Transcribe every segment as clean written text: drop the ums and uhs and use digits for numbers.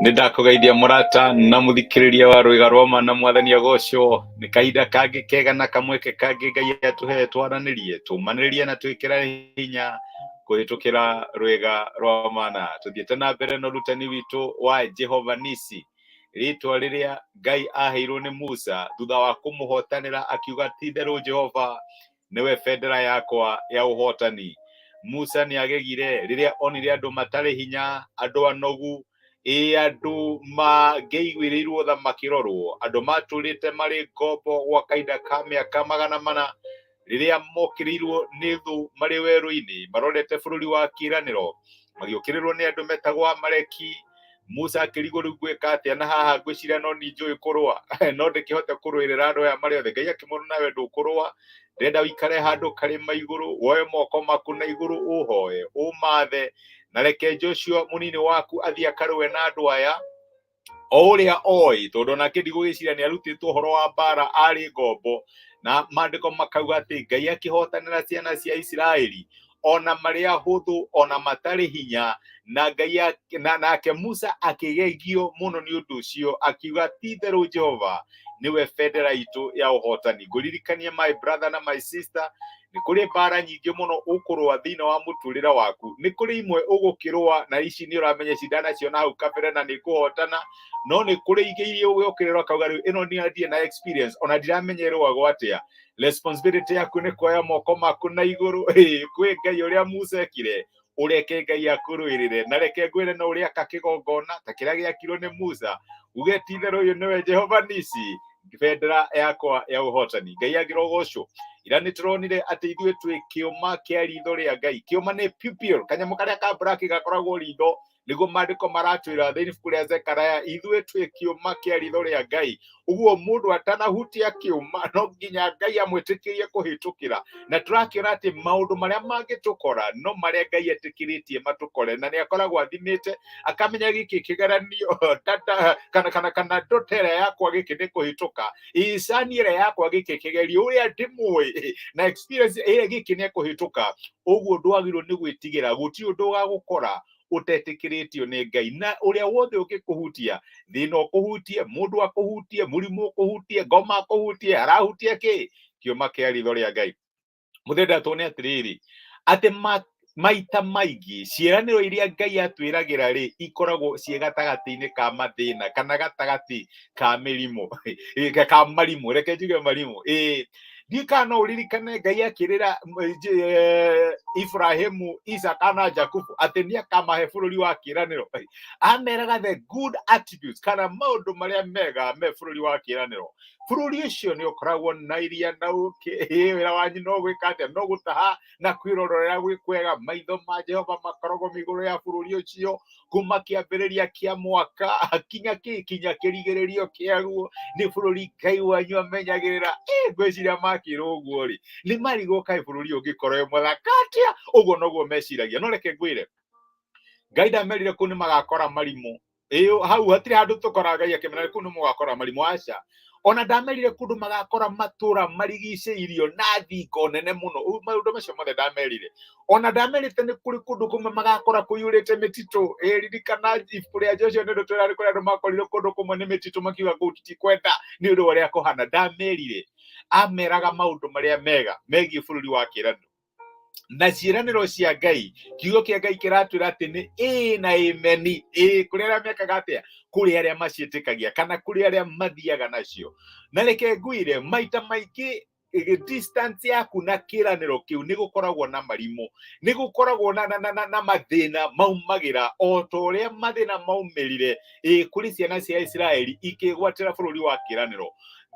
Nĩ ndakũgeithia mũrata na mũthikĩrĩria wa rwĩga rwa ma na mwathani agocwo. Nĩ kahinda kangĩ kega na kamweke kangĩ Ngai atũhe twaranĩrie, tũmanĩrĩrie na twĩkĩrane hinya kũhĩtũkĩra rwĩga rwa mana. Tũthiĩte na mbere na ũrutani witũ wa Jehova Nisi, rĩtwa rĩrĩa Ngai aheirwo nĩ Musa thutha wa kũmũhotanĩra akiuga ti itherũ Jehova nĩwe bendera yakwa ya ũhotani. Musa nĩ agegire rĩrĩa onire andũ matarĩ hinya, andũ anogu, ĩ andũ mangĩaiguĩrĩirwo tha makĩrorwo, andũ matũrĩte marĩ ngombo gwa kahinda ka mĩaka 400 rĩrĩa mokĩrĩirwo nĩ thũ marĩ werũ-inĩ marorete bũrũri wa kĩĩranĩro, magĩũkĩrĩrwo nĩ andũ metagwo Amaleki. Musa akĩrigwo rĩu ngwĩka atĩa na haha ngwĩciria no ni njũĩ kũrũa no ndĩkĩhote kũrũĩrĩra andũ aya marĩ othe. Ngai akĩmwĩra nawe ndũkũrũa, ndĩrenda ũikare handũ karĩma igũrũ, woe moko maku na igũrũ ũhoe, ũmathe, na reke Joshua mũnini waku athiĩ akarũe na andũ aya o ũrĩa oĩ, tondũ onake ndigũgĩciria nĩ arutĩtwo ũhoro wa mbara arĩ ngombo, na maandĩko makauga atĩ Ngai akĩhotanĩra ciana cia Isiraeli ona marĩ ahũthũ ona matarĩ hinya, na Ngai nake Musa akĩgegio mũno nĩ ũndũ ũcio, akiuga ti itherũ Jehova nĩwe bendera itũ ya ũhotani. Ngũririkania my brother na my sister, nĩ kũrĩ mbara nyingĩ mũno ũkũrũa thĩinĩ wa mũtũrĩre waku. Nĩ kũrĩ imwe ũgũkĩrũa na ici nĩ ũramenya ici ndanaciona hau kabere na nĩ ngũhotana, no nĩ kũrĩ ingĩ iria ũgĩũkĩrĩra ũkauga rĩu ĩno nĩ ndirĩ na experience, ona ndiramenya ĩrũagwo atĩa. Responsibility yaku nĩ kuoya moko maku na igũrũ kwĩ Ngai ũrĩa Musa ekire, ũreke Ngai akũrũĩrĩre. Na reke ngwĩre no ũrĩaka kĩgongona ta kĩrĩa gĩakirwo nĩ Musa, uge ti itherũ ũyũ nĩwe Jehova Nisi, bendera yakwa ya ũhotani. Ngai angĩrogocwo. Ira nĩ tũronire atĩ ithuĩ twĩ kĩũma kĩa ritho rĩa Ngai. Kĩũma nĩ pupil, kanyamũ karĩa ka black gakoragwo ritho, nĩguo maandĩko maratwĩra thĩinĩ ibuku rĩa Zekaria, ithuĩ twĩ kĩũma kĩa ritho rĩa Ngai. Ũguo mũndũ atanahutia kĩũma no nginya Ngai amwĩtĩkĩrie kũhĩtũkĩra. Na tũrakĩona atĩ maũndũ marĩa mangĩtũkora no marĩa Ngai etĩkĩrĩtie matũkore, na nĩ akoragwo athimĩte akamenya gĩkĩ kĩgeranio tata kana kana kana ndota ĩrĩa yakwa gĩkĩ nĩ kũhĩtũka, icani ĩrĩa yakwa gĩkĩ kĩgerio ũrĩa ndĩmũĩ na experience ĩrĩa gĩkĩ nĩ ekũhĩtũka. Ũguo ndwagĩrĩirwo nĩ gwĩtigĩra, gũtirĩ ũndũ ũgagũkora ũtetĩkĩrĩtio nĩ Ngai, na ũrĩa wothe ũngĩkũhutia, thĩna ũkũhutie, mũndũ akũhutie, mũrimũ ũkũhutie, ngoma akũhutie, arahutia kĩ? Kĩũma kĩa ritho rĩa Ngai. Mũthenya tuone atĩrĩrĩ, atĩ maita maingĩ ciĩranĩro iria Ngai atwĩragĩra rĩ, ikoragwo ciĩ gatagatĩ-inĩ ka mathĩna kana gatagatĩ ka mĩrimũ, ka marimũ, reke njuge marimũ. Ĩĩ, ndiũĩ kana no ũririkane Ngai akĩrĩra Ibrahimu, Isaka na Jakubu atĩ nĩ akamahe bũrũri wa kĩĩranĩro. Ameraga the good attributes kana maũndũ marĩa mega me bũrũri wa kĩĩranĩro. Bũrũri ũcio nĩ ũkoragwo na iria na ũkĩ, wĩra wanyu no gwĩka atĩa? No gũtaha na kwĩrorera gwĩ kwega. Maitho ma Jehova makoragwo igũrũ ya bũrũri ũcio kuma kĩambĩrĩria kĩa mwaka kinya kĩ kinya kĩrigĩrĩrio kĩaguo. Nĩ bũrũri Ngai wanyu amenyagĩrĩra. Ngwĩciria makĩrwo ũguo rĩ, nĩ marigwo kaĩ bũrũri ũngĩkorwo wĩ mũthaka atĩa? Ũguo noguo meciragia. No reke ngwĩre, Ngai ndamerire kũu nĩ magakora marimũ. Ĩyo hau hatirĩ handũ tũkoraga Ngai akĩmera kũu nĩ mũgakora marimũ, aca. Ona ndamerire kũndũ magakora matũra marigicĩirio na thingo nene mũno. Maũndũ macio mothe ndamerire. Ona ndamerĩte nĩ kũrĩ kũndũ kũmwe magakora kũiyũrĩte mĩtitũ. Ĩ ririkana ibuku rĩa Joshua nĩ rĩtwĩra nĩ kũrĩ andũ makorire kũndũ kũmwe nĩ mĩtitũ makiuga kũu tutikwenda nĩ ũndũ wa ũrĩa kũhana. Ndamerire, ameraga maũndũ marĩa mega megiĩ bũrũri wa kĩĩranĩro na ciĩranĩro cia Ngai. Kiugo kĩa Ngai kĩratwĩra atĩ nĩ ĩĩ na ĩmeni. Ĩĩ kũrĩ arĩa mekaga atĩa? Kũrĩ arĩa maciĩtĩkagia kana kũrĩ arĩa mathiaga nacio. Na reke ngwĩre, maita maingĩ distance yaku na kĩranĩro kĩu nĩ gũkoragwo na marimũ, nĩ gũkoragwo na mathĩna maumagĩra, o ta ũrĩa mathĩna maumĩrire kũrĩ ciana cia Isiraeli ikĩgwatĩra bũrũri wa kĩranĩro.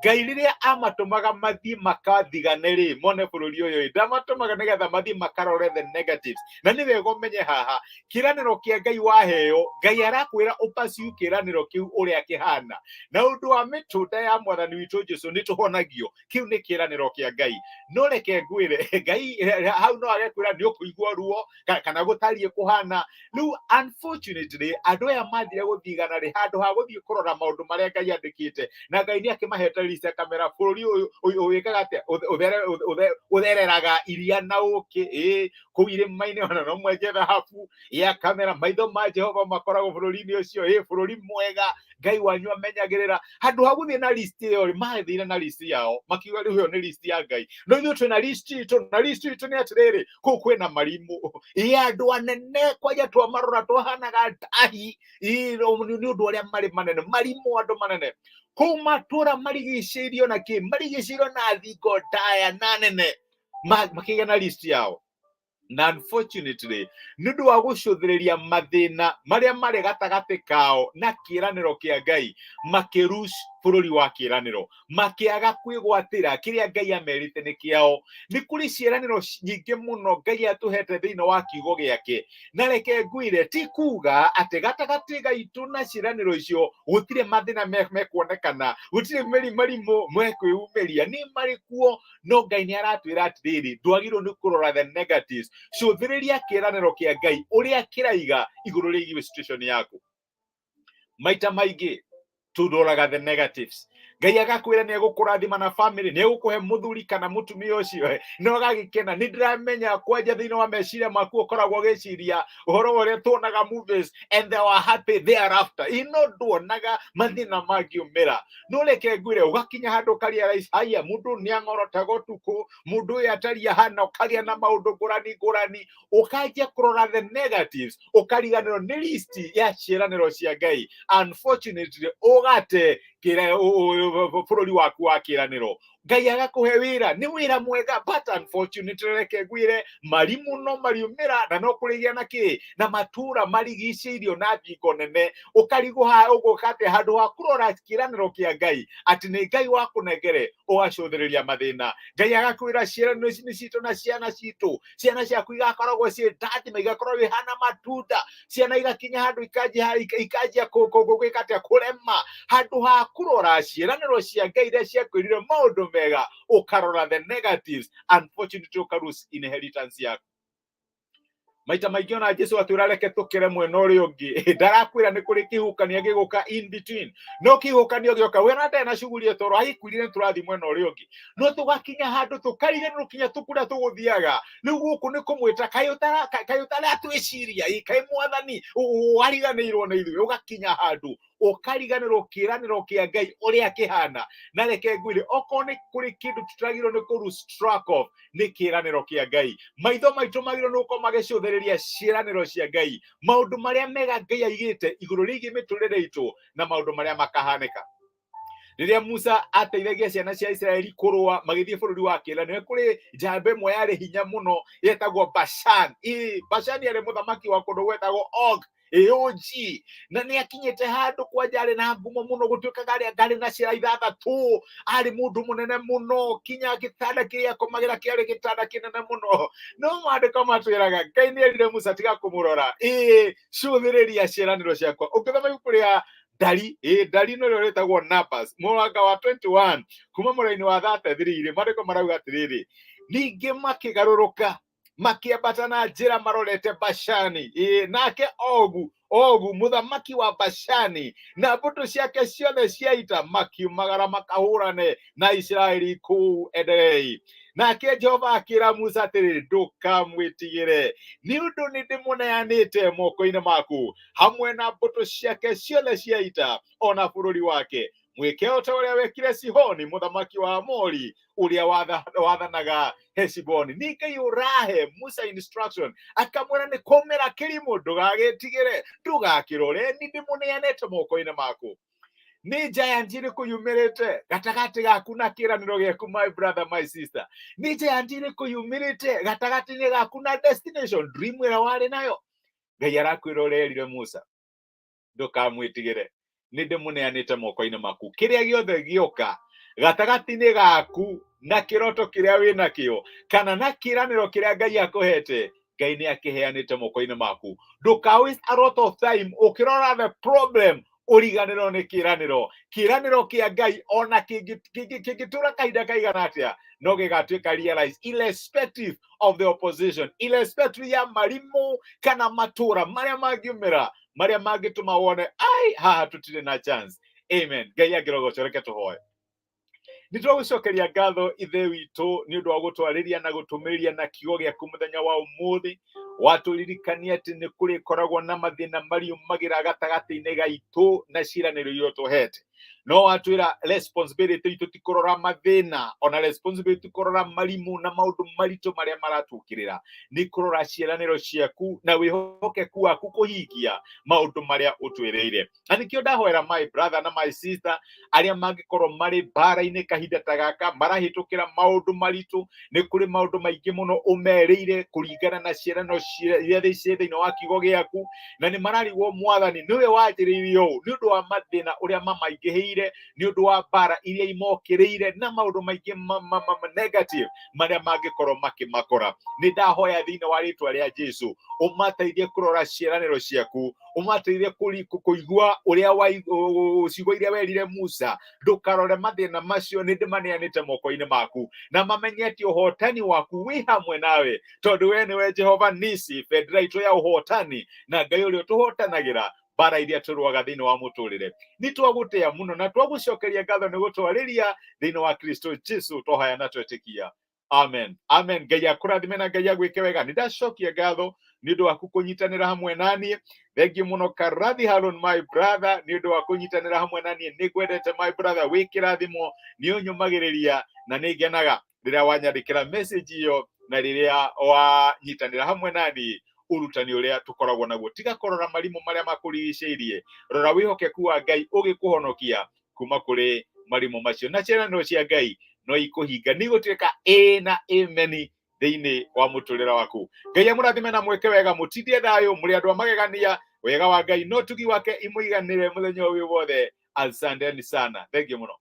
Ngai rĩrĩa amatũmaga mathiĩ makathigane rĩ, mone bũrũri ũyũ ĩ, ndamatũmaga nĩgetha mathiĩ makarore the negatives. Na nĩ wega ũmenye haha, kĩĩranĩro kĩa Ngai waheo, Ngai arakwĩra ũpaciu kĩĩranĩro kĩu ũrĩa kĩhana. Na ũndũ wa mĩtunda ya mwathani witũ Jesu nĩ tũhonagio. Kĩu nĩ kĩĩranĩro kĩa Ngai. No reke ngwĩre, Ngai hau no agekwĩra nĩ ũkũigua ruo kana gũtariĩ kũhana. Rĩu unfortunately andũ aya mathire gũthigana rĩ, handũ ha gũthiĩ kũrora maũndũ marĩa Ngai andĩkĩte, na Ngai nĩ akĩmahete list akamera bũrũri ũyũ wĩkaga atĩa, ũthereraga iria na ũkĩ, ĩĩ kũu irĩma-inĩ ona no mwenje thahabu, ĩ akamera maitho ma Jehova makoragwo bũrũri-inĩ ũcio, ĩ bũrũri mwega Ngai wanyu amenyagĩrĩra. Handũ ha gũthiĩ na list ĩyo rĩ, mathire na list yao makiuga rĩu ĩyo nĩ list ya Ngai, no ithuĩ twĩna list itũ, na list itũ nĩ atĩrĩrĩ, kũu kwĩna marimũ, ĩ andũ anene kwanja twamarora twahanaga ndahi, ĩ nĩ ũndũ ũrĩa marĩ manene, marimũ andũ manene kũu matũra marigicĩirio na kĩ, marigicĩirio na thingo ndaya na nene, makĩgĩa na list yao. Na unfortunately nĩ ũndũ wa gũcũthĩrĩria mathĩna marĩa marĩ gatagatĩ kao na kĩĩranĩro kĩa Ngai, makĩrush bũrũri wa kĩĩranĩro, makĩaga kwĩgwatĩra kĩrĩa Ngai amerite nĩ kĩao. Nĩ kũrĩ ciĩranĩro nyingĩ mũno Ngai atũhete thĩinĩ wa kiugo gĩake, na reke ngwĩre, ti kuga atĩ gatagatĩ gaitũ na ciĩranĩro icio gũtirĩ mathĩna mekuonekana, gũtirĩ marimũ mekwĩyumĩria, nĩ marĩ kuo, no Ngai nĩ aratwĩra atĩrĩrĩ, ndwagĩrĩirwo nĩ kũrora the negatives, cũthĩrĩria kĩĩranĩro kĩa Ngai ũrĩa kĩraiga igũrũ rĩgiĩ situation yaku. Maita maingĩ tũroraga the negatives. Ngai agakwĩra nĩ egũkũrathima na family, nĩ egũkũhe mũthuri kana mũtumia ũcio, na ũgagĩkena. Nĩ ndĩramenya kwanja thĩinĩ wa meciria maku ũkoragwo ũgĩciria ũhoro wa ũrĩa tuonaga movies and they were happy thereafter, ino nduonaga mathĩna mangiumĩra. No reke ngwĩre, ũgakinya handũ ũkarealize, haya, mũndũ nĩ ang'orotaga ũtukũ, mũndũ ũyũ atariĩ hana, ũkagĩa na maũndũ ngũrani ngũrani, ũkanjia kũrora the negatives, ũkariganĩrwo nĩ list ya ciĩranĩro cia Ngai. Unfortunately ũgate bũrũri waku wa kĩĩranĩro. Ngai agakũhe wĩra, nĩ wĩra mwega, but unfortunately reke ngwĩre, marimũ no mariumĩra, na no kũrĩgĩa na kĩ na matũra marigicĩirio na thingo nene. Ũkarigwo haha ũgũka atĩa, handũ ha kũrora kĩĩranĩro kĩa Ngai atĩ nĩ Ngai wakũnengere, ũgacũthĩrĩria mathĩna. Ngai agakwĩra ciĩranĩro ici nĩ citũ na ciana citũ, ciana ciaku igakoragwo ciĩ ndathime, igakoragwo ihana matunda, ciana igakinya handũ ikanjia gwĩka atĩa, kũrema. Handũ ha kũrora ciĩranĩro cia Ngai iria ciakwĩrire maũndũ mega, ũkarora the negatives, unfortunately ũkarose inheritance yaku. Maita maingĩ ona Jesu atwĩra reke tũkĩre mwena ũrĩa ũngĩ, ndarakwĩra nĩ kũrĩ kĩhuhũkanio gĩgũka in between. No kĩhuhũkanio gĩoka, we ona ndarĩ na shughuli toro agĩkwĩrire nĩ tũrathiĩ mwena ũrĩa ũngĩ, no tũgakinya handũ tũkariganĩrwo kinya tũkũrĩa tũgũthiaga. Rĩu gũkũ nĩ kũmwĩta, kaĩ ũtaratwĩciria, ĩ kaĩ mwathani wariganĩirwo nĩ ithuĩ. Ũgakinya handũ ũkariganĩrwo kĩĩranĩro kĩa Ngai ũrĩa kĩhana. Na reke ngwĩre, okorwo nĩ kũrĩ kĩndũ tũtagĩrĩirwo nĩ kũ lose track of, nĩ kĩĩranĩro kĩa Ngai. Maitho maitũ magĩrĩirwo nĩ gũkorwo magĩcũthĩrĩria ciĩranĩro cia Ngai, maũndũ marĩa mega Ngai aigĩte igũrũ rĩgiĩ mĩtũrĩre itũ na maũndũ marĩa makahanĩka. Rĩrĩa Musa ateithagia ciana cia Isiraeli kũrũa magĩthiĩ bũrũri wa kĩĩranĩro, kũrĩ njamba ĩmwe yarĩ hinya mũno yetagwo Bashan. Ĩ Bashan yarĩ mũthamaki wa kũndũ gwetagwo Og, AOG, na nĩ akinyĩte handũ kwanja arĩ na ngumo mũno, gũtuĩkaga arĩ ngarĩ na ciara ithathatũ, arĩ mũndũ mũnene mũno, kinya gĩtanda kĩrĩa akomagĩra kĩarĩ gĩtanda kĩnene mũno. No maandĩko matwĩraga Ngai nĩ erire Musa tiga kũmũrora, ĩ cũthĩrĩria ciĩranĩro ciakwa. Ũngĩthoma ibuku rĩa Ndari, ĩ Ndari nĩrĩo rĩtagwo Numbers, mũranga wa 21 kuma mũraini wa 33 rĩ, maandĩko marauga atĩrĩrĩ, ningĩ makĩgarũrũka makĩambata na njĩra marorete Bashani, ĩ nake Ogu mũthamaki wa Bashani na mbũtũ ciake ciothe cia ita makiumagara makahũrane na Isiraeli kũu Ederei. Nake Jehova akĩra Musa atĩrĩrĩ, ndũkamwĩtigĩre, nĩ ũndũ nĩ ndĩmũneanĩte moko-inĩ maku hamwe na mbũtũ ciake ciothe cia ita ona bũrũri wake. Mwĩke o ta ũrĩa wekire Sihoni mũthamaki wa Amori ũrĩa wathanaga Heshiboni. Nĩ Ngai ũrahe Musa instruction, akamwĩra nĩ kũmĩra kĩrimũ, ndũgagĩtigĩre, ndũgakĩrore, nĩ ndĩmũneanĩte moko-inĩ maku. Nĩ giant ĩrĩkũ yumĩrĩte gatagatĩ gaku na kĩĩranĩro gĩaku, my brother, my sister? Nĩ giant ĩrĩkũ yumĩrĩte gatagatĩ-inĩ gaku na destination dream ĩrĩa warĩ nayo? Ngai arakwĩra ũrĩa erire Musa, ndũkamwĩtigĩre, nĩ ndĩmũneanĩte moko-inĩ maku. Kĩrĩa gĩothe gĩoka Gatagatĩ-inĩ gaku na kĩroto kĩrĩa wĩ nakĩo kana na kĩĩranĩro kĩrĩa Ngai akũhete, Ngai nĩ akĩheanĩte moko-inĩ maku. Ndũka waste a lot of time ũkĩrora the problem, ũriganĩrwo nĩ kĩĩranĩro. Kĩĩranĩro kĩa Ngai ona kĩngĩtũra kahinda kaigana atĩa, no gĩgatuĩka realize irrespective of the opposition, irrespective ya marimũ kana matũra marĩa mangiumĩra, marĩa mangĩtũma wone ai haha tũtirĩ na chance. Amen. Ngai angĩrogocwo. Reke tũhoe. Nĩ twagũcokeria ngatho, Ithe witũ, nĩ ũndũ wa gũtwarĩria na gũtũmĩrĩria na kiugo gĩaku mũthenya wa ũmũthĩ. Watũririkania atĩ nĩ kũrĩkoragwo na mathĩna mariumagĩra gatagatĩ-inĩ gaitũ na ciĩranĩro iria ũtũhete, no watwĩra responsibility itũ ti kũrora mathĩna, ona responsibility ti kũrora marimũ na maũndũ maritũ marĩa maratũkĩrĩra, nĩ kũrora ciĩranĩro ciaku na wĩhokeku waku kũhingia maũndũ marĩa ũtwĩrĩire. Na nĩkĩo ndahoera my brother na my sister arĩa mangĩkorwo marĩ mbara-inĩ kahinda ta gaka, marahĩtũkĩra maũndũ maritũ. Nĩ kũrĩ maũndũ maingĩ mũno ũmerĩire kũringana na ciĩranĩro iria ciĩ thĩinĩ wa kiugo gĩaku, na nĩ mararigwo, Mwathani, nĩwe wanjĩrĩirie ũũ, nĩ ũndũ wa mathĩna ũrĩa mamaingĩhĩire, nĩ ũndũ wa mbara iria imokĩrĩire na maũndũ maingĩ negative marĩa mangĩkorwo makĩmakora. Nĩ ndahoya thĩinĩ wa rĩtwa rĩa Jesu ũmateithie kũrora ciĩranĩro ciaku, ũmateithie kũigua ũrĩa ciugo iria werire Musa, "Ndũkarore mathĩna macio, nĩ ndĩmaneanĩte moko-inĩ maku," na mamenye atĩ ũhotani waku wĩ hamwe nawe, tondũ we nĩwe Jehova Nisi, bendera itũ ya ũhotani, na Ngai ũrĩa ũtũhotanagĩra mbara iria tũrũaga thĩinĩ wa mũtũrĩre. Nĩ twagũtĩa mũno na twagũcokeria ngatho nĩ gũtwarĩria thĩinĩ wa Kristo Jesu tũhaya na twetĩkia. Amen, amen. Ngai akũrathime na Ngai agwĩke wega. Nĩ ndacokia ngatho nĩ ũndũ waku kũnyitanĩra hamwe naniĩ. Thengiũ mũno, Karathi Harun, my brother, nĩ ũndũ wa kũnyitanĩra hamwe naniĩ. Nĩ ngwendete, my brother, wĩ kĩrathimo, nĩ ũnyũmagĩrĩria na nĩ ngenaga rĩrĩa wanyandĩkĩra message ĩyo na rĩrĩa wanyitanĩra hamwe naniĩ ũrutani ũrĩa tũkoragwo naguo. Tiga kũrora marimũ marĩa makũrigicĩirie, rora wĩhokeku wa Ngai ũgĩkũhonokia kuma kũrĩ marimũ macio, na ciĩranĩro cia Ngai no ikũhinga, nĩ igũtuĩka ĩ na ameni thĩinĩ wa mũtũrĩre waku. Ngai amũrathime na mwĩke wega, mũtindie thayũ, mũrĩ andũ a magegania. Wega wa Ngai no tugi wake imũiganĩre mũthenya ũyũ wothe. Asanteni sana, thank you mũno.